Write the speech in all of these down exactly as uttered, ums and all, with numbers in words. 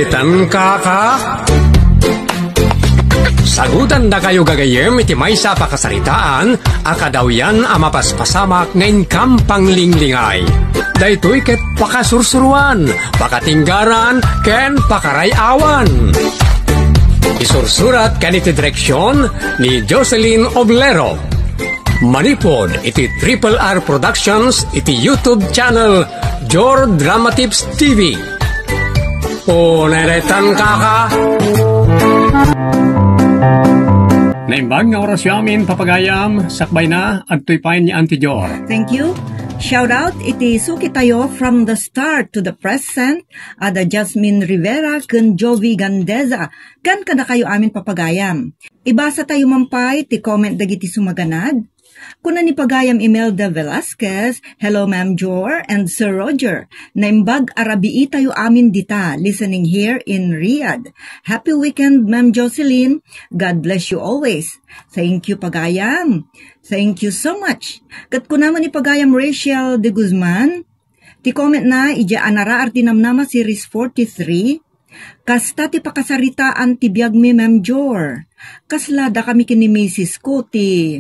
Tan kaka? Sagutandakayo gagayyem iti maysa a pakasaritaan a kadawyan a mapaspasamak nga inkam panglinglingay. Daytoy ket pakasursuruan, pakatinggaran, ken pakaray-awan. Isursurat ken iti direksion ni Jocelyn Oblero. Manipud iti Triple R Productions iti YouTube channel Jor Drama Tips T V. O, neretan kaka. Naimbag nga orasyo amin, papagayam, sakbay na, agtoy pay ni Auntie Jor. Thank you. Shout out iti suki tayo from the start to the present, ada Jasmine Rivera ken Jovi Gandeza, ken kadakayo amin, papagayam. Ibasa tayo man pay ti comment dagiti sumaganad. Kuna ni pagayam Imelda Velasquez, "Hello, Ma'am Jor and Sir Roger. Naimbag a rabii tayo amin dita, listening here in Riyadh. Happy weekend, Ma'am Jocelyn. God bless you always." Thank you, pagayam. Thank you so much. Ket kuna man ni pagayam Rachel de Guzman, ti comment na, idiay Anaraar ti Namnama Series forty-three, "Kasta ti pakasaritaan ti biagmi, Ma'am Jor. Kasla dakami ken ni misis ko ti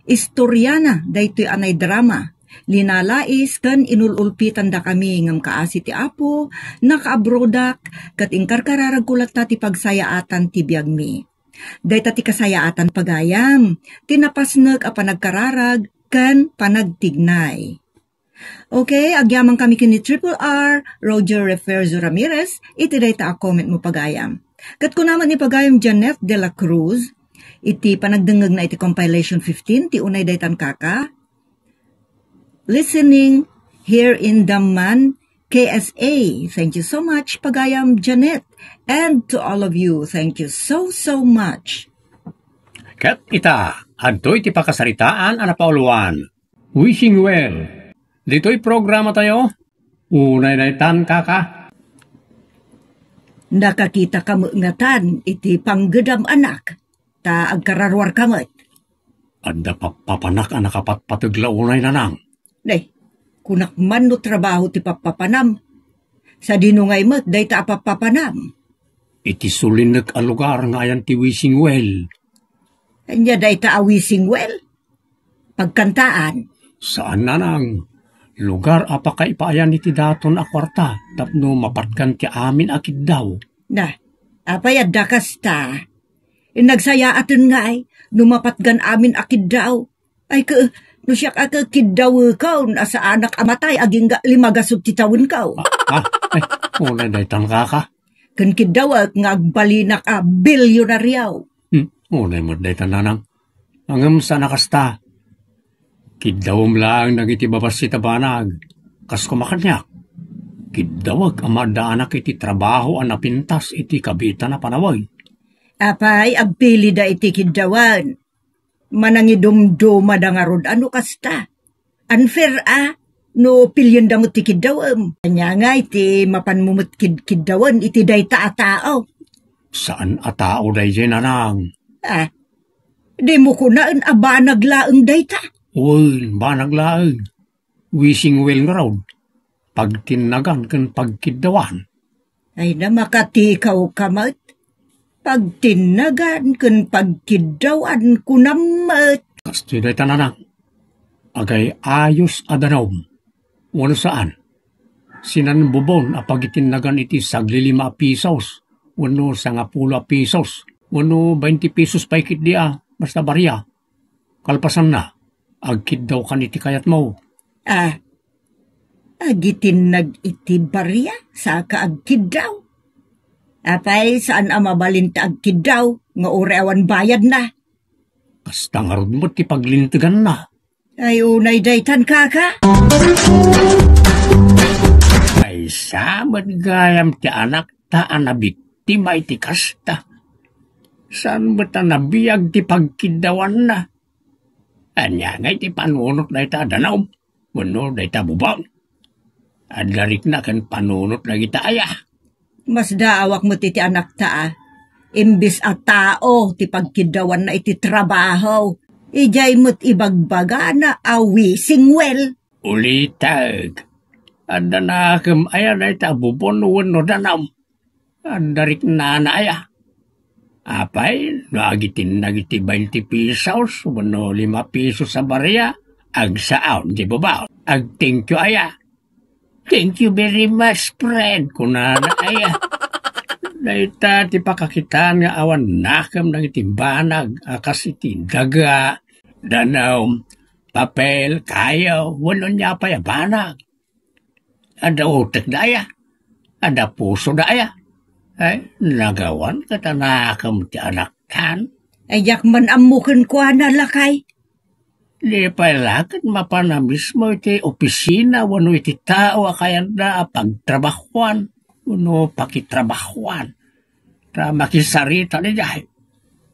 istoriana daytoy a naidrama. Linalais ken inul-ulpitandakami, ngem kaasi ti Apo, nakaabrodak, ket inkarkararagko latta ti pagsayaatan ti biagmi." Dayta ti kasayaatan, pagayam, ti napasnek a panagkararag ken panagtignay. Okay, agyamankami ken ni Triple R, Roger Referzo Ramirez, iti dayta a comment mo, pagayam. Ket kuna met ni pagayam Janet de la Cruz, iti panagdengngegna iti compilation fifteen, ti unay daytan kaka, listening here in Daman, K S A. Thank you so much, pagayam Janet. And to all of you, thank you so, so much. Ket ita, adtoy ti pakasaritaan a napauluan. Wishing well. Ditoy programa tayo. Unay daytan, kaka. Nakakita ka met ngatan iti panggedam, anak, ta agkararwar ka met. Adda pappapanak a nakapatpateg la unay, nanang. Nay, kunak man no trabaho ti pappapanam. Sadino ngay met dayta a pappapanam? Iti sulinek a lugar nga ayan ti wishing well. Ania dayta a wishing well? Pagkantaan? Saan, nanang. Lugar a pakaipaayan iti daton a kuarta tapno mapatgan ti amin a kiddaw. Na, apay adda kasta? Nagsayaaten ngay no mapatgan amin a kiddaw. Ay, ke, no siak a ke, kiddawekon a saanak a matay agingga lima gasut ti tawenko. Ah, ah, ay, unay daytan, kaka. Ken kiddawek nga agbalinak a bilyonaryo. Hmm, unay met daytan, nanang. Ngem saan a kasta. Kiddawem laeng dagiti babassit a banag. Kas koma kaniak, kiddawek a maaddaanak iti trabaho a napintas iti kabitan a panawen. Apay, agpilida iti kiddawen. Manangidumdumada ngarud a no kasta. Unfair a no pilienda met ti kiddawem. Ania ngay ti mapanmo met kid-, kiddawen iti dayta a tao? Saan a tao daydiay, nanang. Ah, dimo kunaen a banag laeng dayta? Wen, banag laeng. Wishing well ngarud, pagtinnagan ken pagkiddawan. Ay, na, makatikaw ka met. Pagtinnagan ken pagkiddawan kunam met. Kastoy dayta, nanang. Agay-ayos a danum. Wenno saan? Sinan bubon a pagitinnagan iti saglilima a pisos, wenno sangapulo a pisos, wenno bainti pisos pay ketdi a, basta baria. Kalpasanna, agkiddawkan iti kayatmo. Ah, agitinnag iti baria, saka agkiddaw. Apay, saan a mabalin ta agkiddaw nga uray awan bayadna? Kasta ngarud met ti paglinteganna. Ay, unay daytan, kaka. Ay, sa met gayam ti anakta a nabiktima iti kasta. Saan met a nabiag ti pagkiddawanna? Ania ngay ti panunot dayta a danum wenno dayta a bubon? Adda rikna ken panunot dagita aya. Masdaawak met iti anakta a. Imbes a tao ti pagkiddawanna iti trabaho, idiay met ibagbagana a wishing well. Ulitek, adda nakem aya dayta a bubon wenno danum? Adda riknana aya? Apay, no agitinnag iti baynte pesos wenno lima pesos a baria, agsaaw ti bubaon. Ag-thank you aya. "Thank you very much, friend," kunana aya. Dayta ti pakakitaan nga awan nakem dagiti banag a kas iti daga, danum, papel, kayo, wenno ania pay a banag. Adda utekda aya? Adda pusoda aya? Ay, nagawan ket a nakem ti anaktan. Ay, diak man ammo kenkuana, lakay. Di pay la ket mapan a mismo iti opisina wenno iti tao a kayatda a pagtrabahuan wenno pakitrabahuan. Ta makisarita idiay.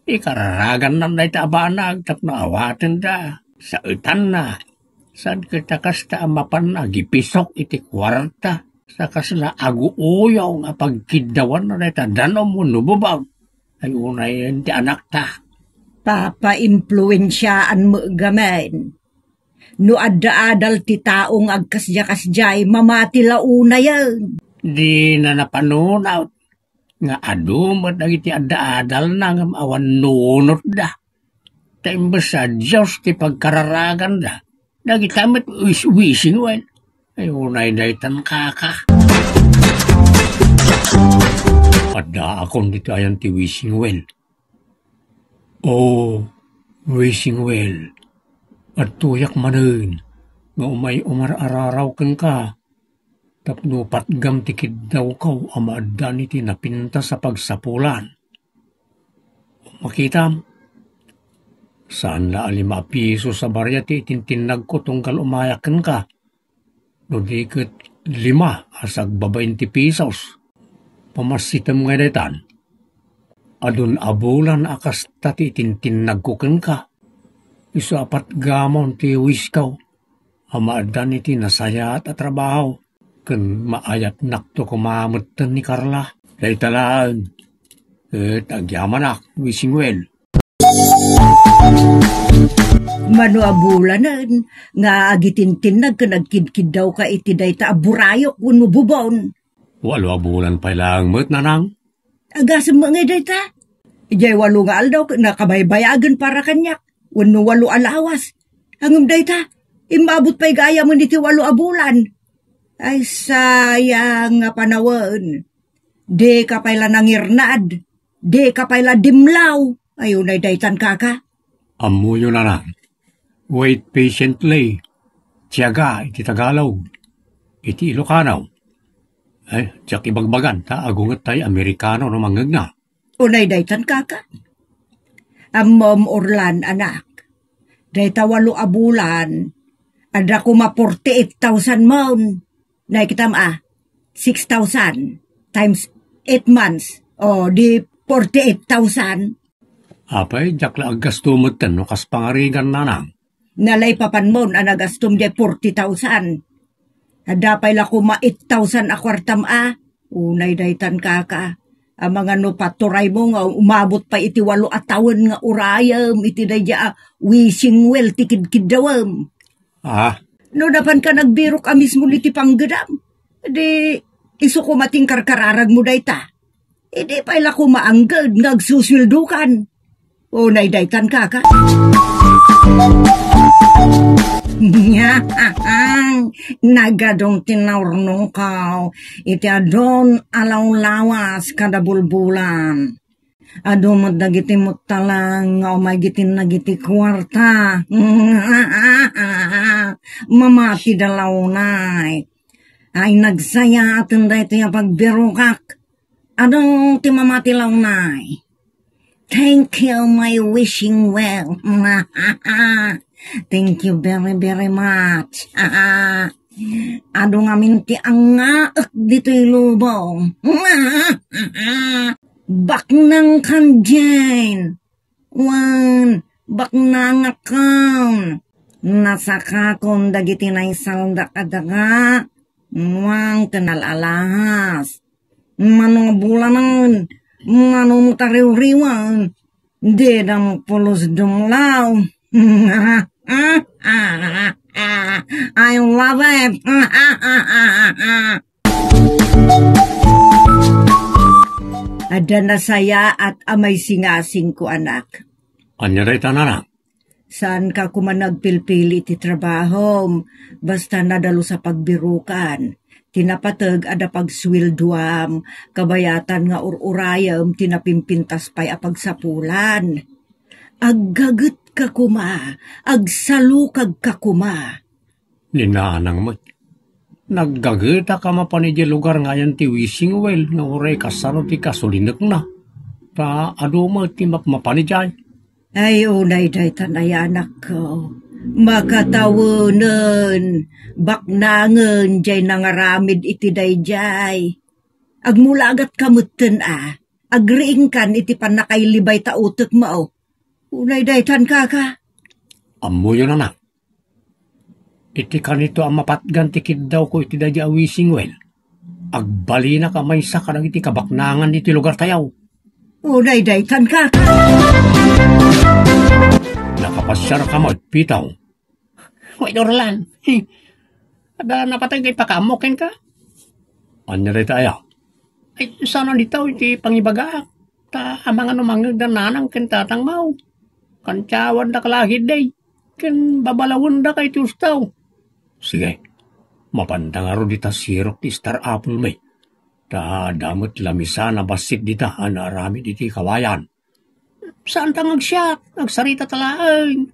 Ikararaganna dayta a banag tapno awatenda, saetanna. Saan ket a kasta a mapan agipisok iti kuarta, sa kasla aguuyong a pagkiddawanna dayta danum wenno bubaon. Ay, unayen ti anakta. Papaimpluensiaan met gamin. No adda adal ti tao nga agkasdiakasdiay, mamati la unayen. Dina napanunot nga adu met dagiti adda adalna ngem awan nunotda. Ta imbes a Dios ti pagkararaganda, dagita met wis-, wishing well. Ay, unay daytan, kaka. Addaakon ditoy ayan ti wishing well. O, wishing well, adtoyak manen nga umay umar-araraw kenka tapno patgam ti kiddawko a maaddaan iti napintas a pagsapulan. Makitam, saan la a lima a piso a baria ti itintinnagko tunggal umayak kenka. No di ket lima a sagbabain ti pisos. Pamassitem ngay daytan. Adun a bulan a kasta ti itintinnagko kenka. Isu a patgamon ti wisko a maaddaan iti nasayaat a trabaho ken maayatnakto koma metten ni Carla. Dayta laeng, ket agyamanak, wishing well. Mano a bulanen nga agitintinnag ken agkidkiddawka iti dayta a burayok wenno bubon? Walo a bulan pay laeng met, nanang. Agasem met ngay dayta. Idiay walo nga aldaw ket nakabaybayagen para kaniak wenno walo a lawas. Ngem dayta, immabot pay gayamen iti walo a bulan. Ay, sayang nga panawen. Dika pay la nangirnad. Dika pay la dimlaw. Ay, unay daytan, kaka. Ammoyo, nanang. Wait patiently. Tiyaga iti Tagalog. Iti Ilocano. Ay, diak ibagbagan, ta agunget tay Amerikano no mangngegna. Unay daytan, kaka. Ammom, Orlan, anak. Dayta walo a bulan, adda koma forty-eight thousand mon. Nakitam a, six thousand times eight months. O, di forty-eight thousand. Apay, diak la aggasto metten no kas pangarigan, nanang. Nalaipapan mon a nagastom diay forty thousand. Adda pay la koma eight thousand a kuartam a. Unay daytan, kaka. Amangan no paturaymo nga umabot pay iti walo a tawen nga urayem iti daydiay a wishing well ti kidkiddawem. Ah. No napanka nagbirok a mismo iti panggedam, di isu koma ti inkarkararagmo dayta. Idi pay la koma angged nga agsusueldokan. Unay daytan, kaka. Nagadong ti naurnongko iti adun a lawlawas kada bulbulan. Adu met dagiti muttalang nga umay gitinna iti kuarta. Mamati da launay. Ay, nagsayaaten daytoy a pagbirokak. Adu ti mamati launay. Thank you, my wishing well. Thank you very, very much. Adu ngamin ti angaek ditoy lubong. Baknangkan, Jane. Wen, baknangakon. Nasakakon dagiti naisaldak a daga. Nuang ken al-alahas. Mano nga bulanen, mano mo tariwriwen, dida mo pulos dumlaw. I love it. Adda nasayaat a maisingasingko, anak. Ania dayta, nanang? Saanka koma nagpilpili ti trabahom, basta nadalus a pagbirukan. Ti napateg, adda pagsueldoam, kabayatan nga ur-urayem ti napimpintas pay a pagsapulan. Aggagetka koma, agsalukagka koma. Ni nanang met, naggagetak a mapan idiay lugar nga ayan ti wishing well nga uray kasano ti kasulinekna. Ta adu met ti mapmapan idiay. Ay, unay daytan, ay, anakko. Makatawenen, baknangen, jay nangaramid iti dayjay. Agmulagatka metten a, agriingkan iti pannakailibay ta utekmo. Unay daytan, kaka. Ammoyon, anak. Iti kanito a mapatgan ti kiddawko iti daydi a wishing well, agbalinak a maysa kadagiti kabaknangan iti lugartayo. Unay daytan, kaka. Nakapasiarka met, Pitaw? Way, Orlan. Adda napateg nga ipakaammo kenka? Ania dayta aya? Ay, saan a ditaw iti pangibagaak. Ta amangan no mangngegda nanang ken tatangmo. Kantiawandaka la ketdi, ken babalawendaka iti ustaw. Sige, mapanda ngarud dita sirok ti star apple mi. Ta adda met lamisan a bassit dita a naaramid iti kawayan. Saanta nga agsiak, agsarita ta laeng.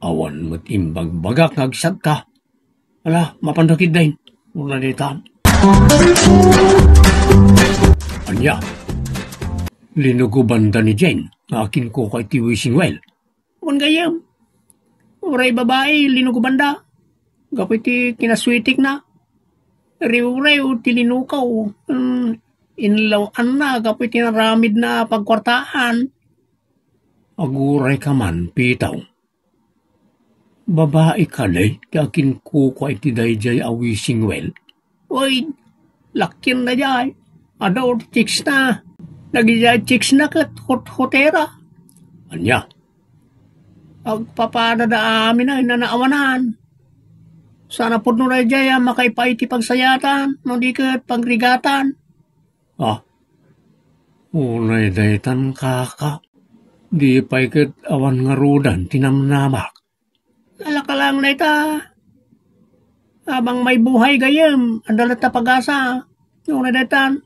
Awan met imbagbagak nga agsiatka. Ala, mapanda ketdin. Una daytan. Ania? Linugobanda ni Jane nga akinkuka iti wishing well. Wen gayam. Uray babai, linugobanda. Gapu iti kinaswitikna. Riwriw ti linukaw. Hmm, inlaw-anna gapu iti naramidna a pagkuartaan. Agurayka man, Pitaw. Babai kadi ti akinkukua iti daydiay a wishing well? Uy, lakin daydiay. Adu ti chicks na. Dagiti chicks na ket hot-hotera. Ania? Agpapadada amin a inanaawanan. Saan a pudno daydiay a makaipaay ti pagsayaatan, no di ket pagrigatan. Ah, unay daytan, kaka. Di pay ket awan ngaruden ti namnamak. Alakalaang dayta. Abang may buhay gayem, adda latta pag-asa. Unay daytan.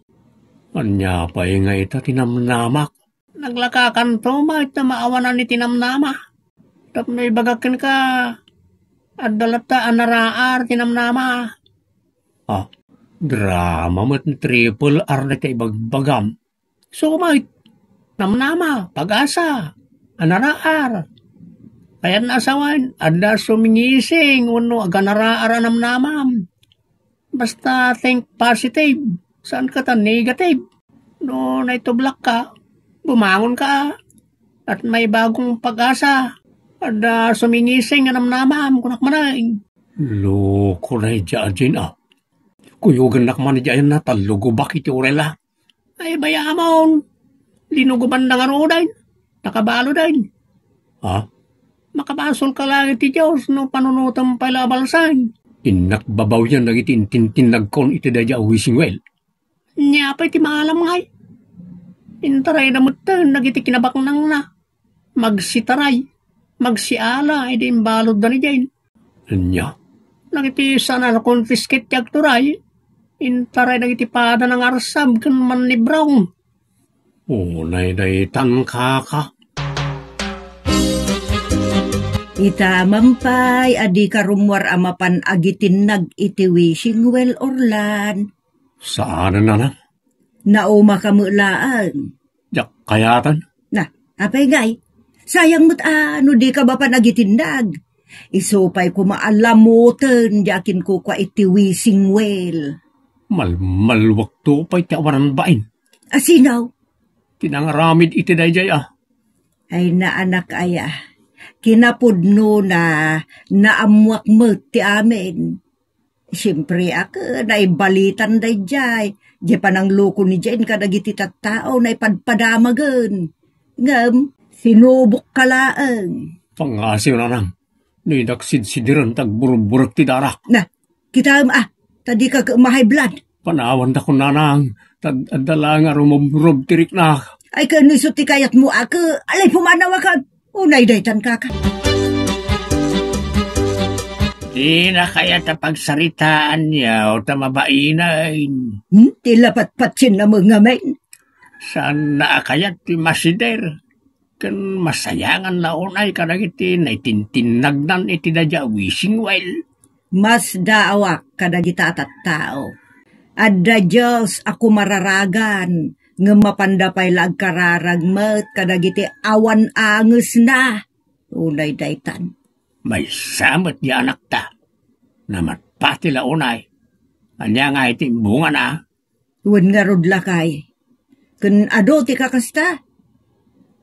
Ania pay nga ita ti namnamak? Naglakakanto met ta maawanan iti namnama. Tapno ibagak kenka, adda latta a naraar ti namnama. Ah, drama met ni Triple R dayta ibagbagam. Isu met, namnama, pag-asa, a naraar. Kayatna a sawen, adda sumingising wenno aganaraar a namnamam. Basta think positive, saan ka ta negative. No naitublakka, bumangonka. At may bagong pag-asa. Adda sumingising nga namnamam, kunak manen. Loko daydiay a Jane, ah. Kuyogennak man idiay a talugobak iti urayla. Ay, bayamon. Linugobanda ngaruden. Nakabaluden. Ha? Makabasolka laeng iti Dios no panunotem pay la a balsem. Innak babawyan dagiti intintinnagkon iti daydiay a wishing well. Nia pay ti maalam ngay? Intarayda metten dagiti kinabaknangna. Magsitaray, magsiala idi imbaludda ni Jane. Ania? Dagiti saan a confiscate ti agturay, intaray dagiti padana nga arsab ken mannibrong. Unay daytan, kaka. Ita man pay a dika rummuar a mapan agitinnag iti wishing well, Orlan. Saan a nana? Naumaka met laeng. Diak kayatan. Na, apay ngay? Sayang met a no dika mapan agitinnag. Isu pay koma a lamoten di akinkukua iti wishing well. Malmalwakto pay ti awanan bain. Asino? Ti nangaramid iti daydiay a. Ay, naanak aya. Kinapudnona, naammuak met ti amin. Siempre a ket naibalitan daydiay, diay panangloko ni Jane kadagiti tattao naipadpadamagen. Ngem, sinubokka laeng. Pangngasiw, nanang, no idak sidsidiren ti agburburek ti darak. Na, kitaem a, ta dika ket ma-high blood. Panawandakon, nanang, ta adda laeng a rumubrob ti riknak. Ay, ken isu ti kayatmo a ke, alay pumanaw a ket. Unay daytan, kaka. Dina kayat a pagsaritaanyo ta mabainen. Hmm? Ti lapatpatien a mangamin. Saanna a kayat ti masider. Ken masayangan la unay kadagiti naitintinnagnan iti daydiay a wishing well. Masdaawak kadagita a tattao. Adda Dios a kumararagan, ngem mapanda pay la agkararag met kadagiti awan angesna. Unay daytan. Maysa met ti anakta. Namatpati la unay. Ania nga iti imbungana? Wen ngarud, lakay. Ken adu ti kakasta.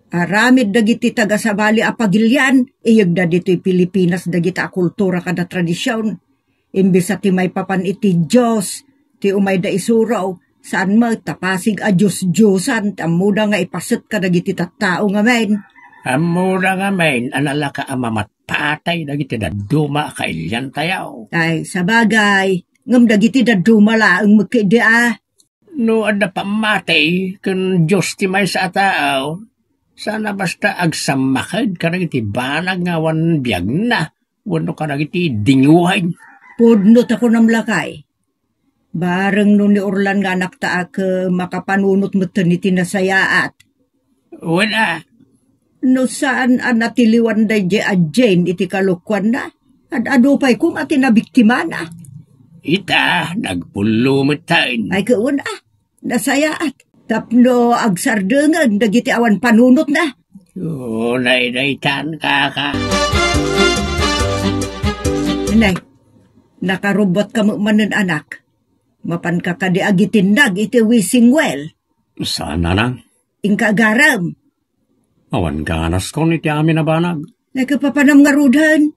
Aramid dagiti taga-sabali a pagilian, iyegda ditoy Pilipinas dagita a kultura kada tradision. Imbes a ti maipapan iti Dios, ti umayda isuro, saan met ta pasig a dios-diosan ti ammoda nga ipaset kadagiti tattao ngamin. Ammoda ngamin a nalaka a mamatpatay dagiti dadduma a kailiantayo. Ay, sabagay, ngem dagiti dadduma laeng met ketdi a. No adda pammati ken Dios ti maysa a tao, saan a basta agsammaked kadagiti banag nga awan biagna wenno kadagiti dingoen. Pudno ta kunam, lakay. Bareng no ni Orlan nga anakta a ke makapanunot metten iti nasayaat. Wen a. No saan a natiliwan daydiay a Jane iti kalokuanna, ad-adu pay koma ti nabiktimana. Ita, nagpullo metten. Ay, ket wen a, nasayaat. Tapno agsardengen dagiti awan panunotna. Unay daytan, kaka. Nay, nakarubbot ka met manen, anak. Mapanka kadi agitinnag iti wishing well. Saan, nanang. Inka agarem. Awan ganaskon iti amin a banag. Nagkapapanam ngaruden.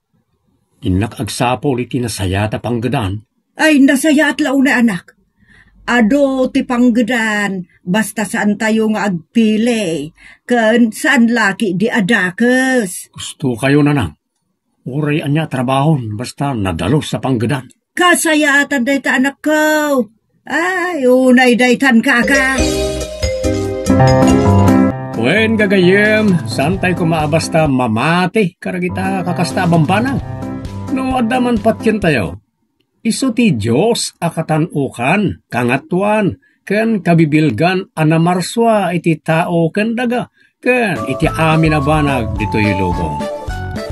Innak agsapul iti nasayaat a panggedan. Ay, nasayaat la unay, anak. Adu ti panggedan, basta saantayo nga agpili, ken saan la ketdi a dakes. Gustokayo, nanang. Uray ania a trabahon, basta nadalus a panggedan. Kasayaatan dayta, anakko. Ay, unay daytan, kaka. Wen, gagayyem, saantay koma a basta mamati kadagita kakasta a bambanag. No adda man patientayo, isu ti Dios a katan-okan, kangatoan, ken kabibilgan a namarsua iti tao ken daga, ken iti amin a banag ditoy lubong.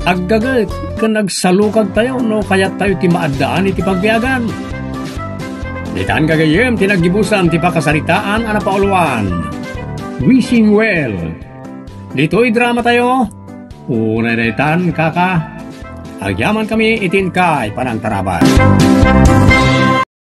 Aggaget ken agsalukagtayo no kayattayo ti maaddaan iti pagbiagan. Ditan gagayyem ti naggibusan ti pakasaritaan a napauluan. Wishing well. Ditoy dramatayo, unay daytan, kaka. Agyaman kami iti inkay panangtarabay.